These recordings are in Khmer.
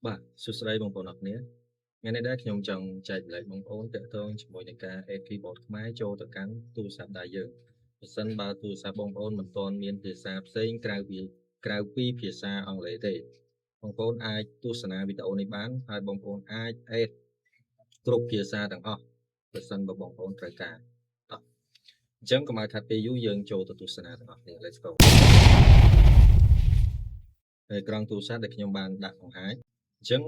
បាទសួស្តីបងប្អូនអរគ្នាថ្ងៃនេះដែរខ្ញុំចង់ចែករំលែកបងប្អូនទាក់ទងជាមួយនឹងការ add keyboard ខ្មែរចូលទៅកាន់ទូរស័ព្ទដៃយើងប្រសិនបើទូរស័ព្ទបងប្អូនមិនទាន់មានភាសាផ្សេងក្រៅពីភាសាអង់គ្លេសទេបងប្អូនអាចទស្សនាវីដេអូនេះបានហើយបងប្អូនអាច add គ្រប់ភាសាទាំងអស់ប្រសិនបើបងប្អូនត្រូវការតោះអញ្ចឹងកុំឲ្យខាត់ពេលយូរយើងចូលទៅទស្សនាទាំងអស់គ្នា Let's go អេក្រង់ទូរស័ព្ទដែលខ្ញុំបានដាក់បង្ហាញអញ្ចឹង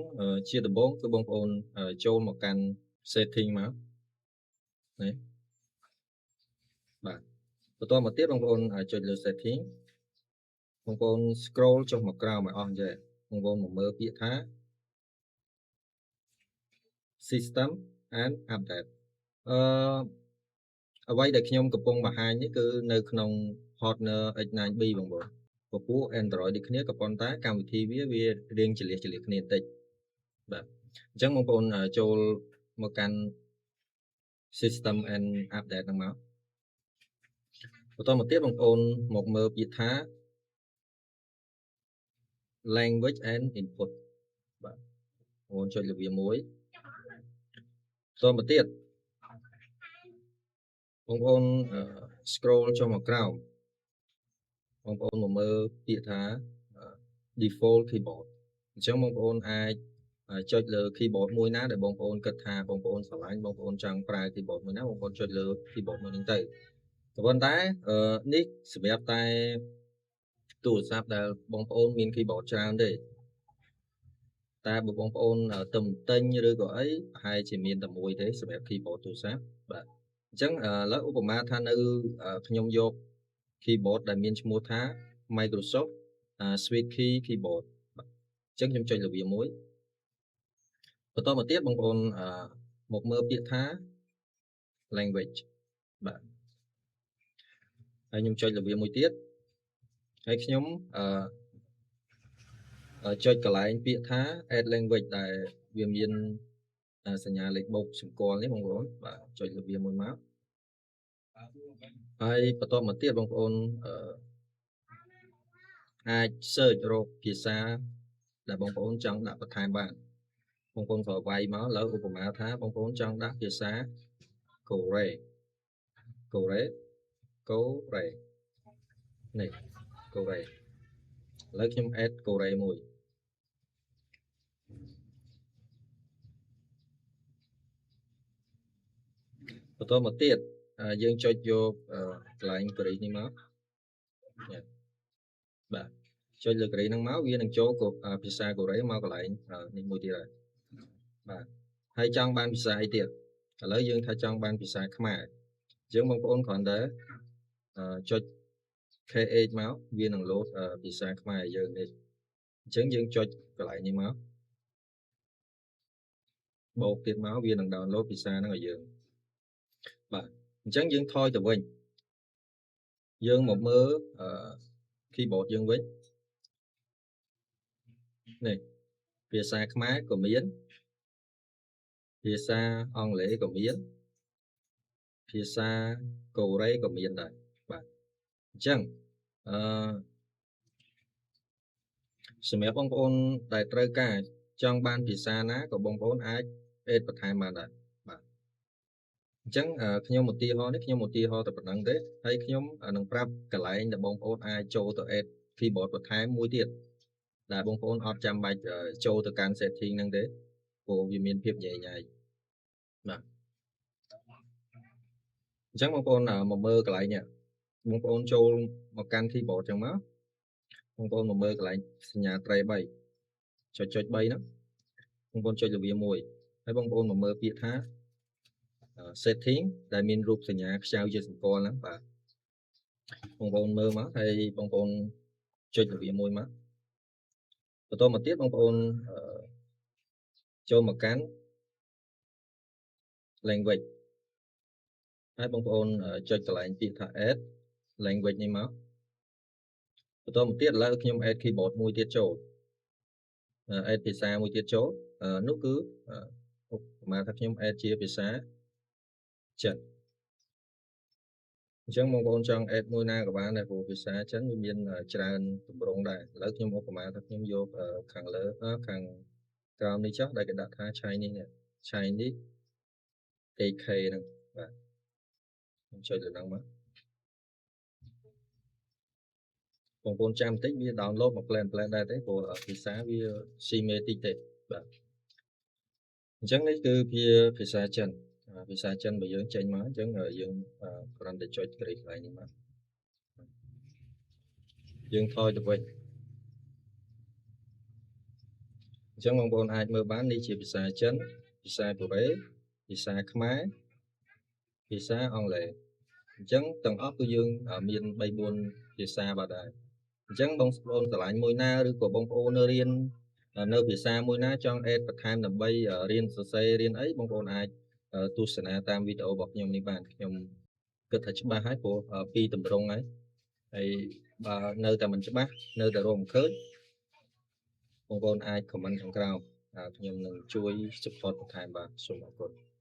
ជាដំបូងគឺបងប្អូនចូលមកកាន់ setting មកនេះបាទបន្តមកទៀតបងប្អូនចុចលើ setting បងប្អូន scroll ចុះមកក្រោមឲ្យអស់អញ្ចឹងបងប្អូនមកមើលពាក្យថា system and update អឺអ្វីដែលខ្ញុំកំពុងបង្ហាញនេះគឺនៅក្នុង Honor X9B បងប្អូនពពួក Android ដូចគ្នាក៏ប៉ុន្តែកម្មវិធីវារៀងចលះចលះគ្នាបន្តិចបាទអញ្ចឹងបងប្អូនចូលមកកាន់ system and update ហ្នឹងមកបន្តមកទៀតបងប្អូនមកមើលពាក្យថា language and input បាទបងប្អូនចុចលើវាមួយបន្តមកទៀតបងប្អូន scroll ចុះមកក្រោមបងប្អូនមកមើលពាក្យថា default keyboard អញ្ចឹងបងប្អូនអាចចុចលើ keyboard មួយណាដែលបងប្អូនគិតថាបងប្អូនស្រឡាញ់បងប្អូនចង់ប្រើ keyboard មួយណាបងប្អូនចុចលើ keyboard មួយហ្នឹងទៅក៏ប៉ុន្តែនេះសម្រាប់តែទូរស័ព្ទដែលបងប្អូនមាន keyboard ច្រើនទេតែបើបងប្អូនទៅទិញឬក៏អីប្រហែលជាមានតែមួយទេសម្រាប់ keyboard ទូរស័ព្ទបាទអញ្ចឹងឥឡូវឧបមាថានៅខ្ញុំយក keyboard ដែលមានឈ្មោះថា Microsoft SwiftKey Keyboard បាទអញ្ចឹងខ្ញុំចុចលើវាមួយបន្តមកទៀតបងប្អូនមកមើលពាក្យថា language បាទហើយខ្ញុំចុចលើវាមួយទៀតហើយខ្ញុំអឺចុចកន្លែងពាក្យថា add language ដែលវាមានសញ្ញាលេខបូកសម្គាល់នេះបងប្អូនបាទចុចលើវាមួយមកហើយបន្តមកទៀតបងប្អូនអឺអាច search រកភាសាដែលបងប្អូនចង់ដាក់បន្ថែមបានបងប្អូនក៏វាយមកឥឡូវឧបមាថាបងប្អូនចង់ដាក់ភាសាកូរ៉េកូរ៉េកូរ៉េនេះកូរ៉េឥឡូវខ្ញុំ add កូរ៉េមួយបន្តមកទៀតយើងចុចយកកន្លែងកូរ៉េនេះមកបាទចុចលើកូរ៉េហ្នឹងមកវានឹងចូលភាសាកូរ៉េមកកន្លែងនេះមួយទៀតហើយបាទហើយចង់បានភាសាអីទៀតឥឡូវយើងថាចង់បានភាសាខ្មែរអញ្ចឹងបងប្អូនគ្រាន់តែចុច KH មកវានឹងលោតភាសាខ្មែរយើងនេះអញ្ចឹងយើងចុចកន្លែងនេះមកបូកទៀតមកវានឹង download ភាសាហ្នឹងឲ្យយើងបាទអញ្ចឹងយើងថយទៅវិញយើងមកមើល keyboard យើងវិញនេះភាសាខ្មែរក៏មានភាសាអង់គ្លេសក៏មានភាសាកូរ៉េក៏មានដែរបាទអញ្ចឹងអឺសម្រាប់បងប្អូនដែលត្រូវការចង់បានភាសាណាក៏បងប្អូនអាច add បន្ថែមបានដែរបាទអញ្ចឹងខ្ញុំឧទាហរណ៍នេះខ្ញុំឧទាហរណ៍តែប៉ុណ្្នឹងទេហើយខ្ញុំនឹងប្រាប់កន្លែងដែលបងប្អូនអាចចូលទៅ add keyboard បន្ថែមមួយទៀតដែលបងប្អូនអត់ចាំបាច់ចូលទៅកាន់ setting ហ្នឹងទេព្រោះវាមានភាពញ៉ៃញ៉ៃបាទអញ្ចឹងបងប្អូនមកមើលកន្លែងនេះបងប្អូនចូលមកកាន់ keyboard អញ្ចឹងមកបងប្អូនមកមើលកន្លែងសញ្ញាត្រី3ចុចចុច3ហ្នឹងបងប្អូនចុចលើវាមួយហើយបងប្អូនមកមើលពាក្យថា setting ដែលមានរូបសញ្ញាខ្ចៅជាសម្គាល់ហ្នឹងបាទបងប្អូនមើលមកហើយបងប្អូនចុចលើវាមួយមកបន្តមកទៀតបងប្អូនចូលមកកាន់ language ហើយបងប្អូនចុចកន្លែងពាក្យថា add language នេះមកបន្តមកទៀតឥឡូវខ្ញុំ add keyboard មួយទៀតចូល add ភាសាមួយទៀតចូលនោះគឺឧបមាថាខ្ញុំ add ជាភាសាចិនអញ្ចឹងបងប្អូនចង់ add មួយណាក៏បានដែរព្រោះភាសាចិនវាមានច្រើនទម្រង់ដែរឥឡូវខ្ញុំឧបមាថាខ្ញុំយកខាងលើខាង ក្រោមនេះចុះដែលគេដាក់ថា Chinese នេះ Chinese AK ហ្នឹងបាទខ្ញុំចុចលើហ្នឹងមកបងប្អូនចាំបន្តិចវា download មក plan plan ដែរទេព្រោះភាសាវាស៊ីមេតិចទេបាទអញ្ចឹងនេះគឺជាភាសាចិនភាសាចិនបើយើងចេញមកអញ្ចឹងយើងគ្រាន់តែចុចគ្រីកន្លែងនេះមកយើងថយទៅវិញអញ្ចឹងបងប្អូនអាចមើលបាននេះជាភាសាចិនភាសាកូរ៉េភាសាខ្មែរភាសាអង់គ្លេសអញ្ចឹងទាំងអស់គឺយើងមាន3 4ភាសាបាទដែរអញ្ចឹងបងប្អូនស្រឡាញ់មួយណាឬក៏បងប្អូននៅរៀននៅភាសាមួយណាចង់អេដបន្ថែមដើម្បីរៀនសរសេររៀនអីបងប្អូនអាចទស្សនាតាមវីដេអូរបស់ខ្ញុំនេះបានខ្ញុំគិតថាច្បាស់ហើយព្រោះពីរទម្រង់ហើយហើយបើនៅតែមិនច្បាស់នៅតែរកមិនឃើញបងប្អូនអាច comment ខាងក្រោមខ្ញុំនឹងជួយ support បន្ថែមបាទសូមអរគុណ។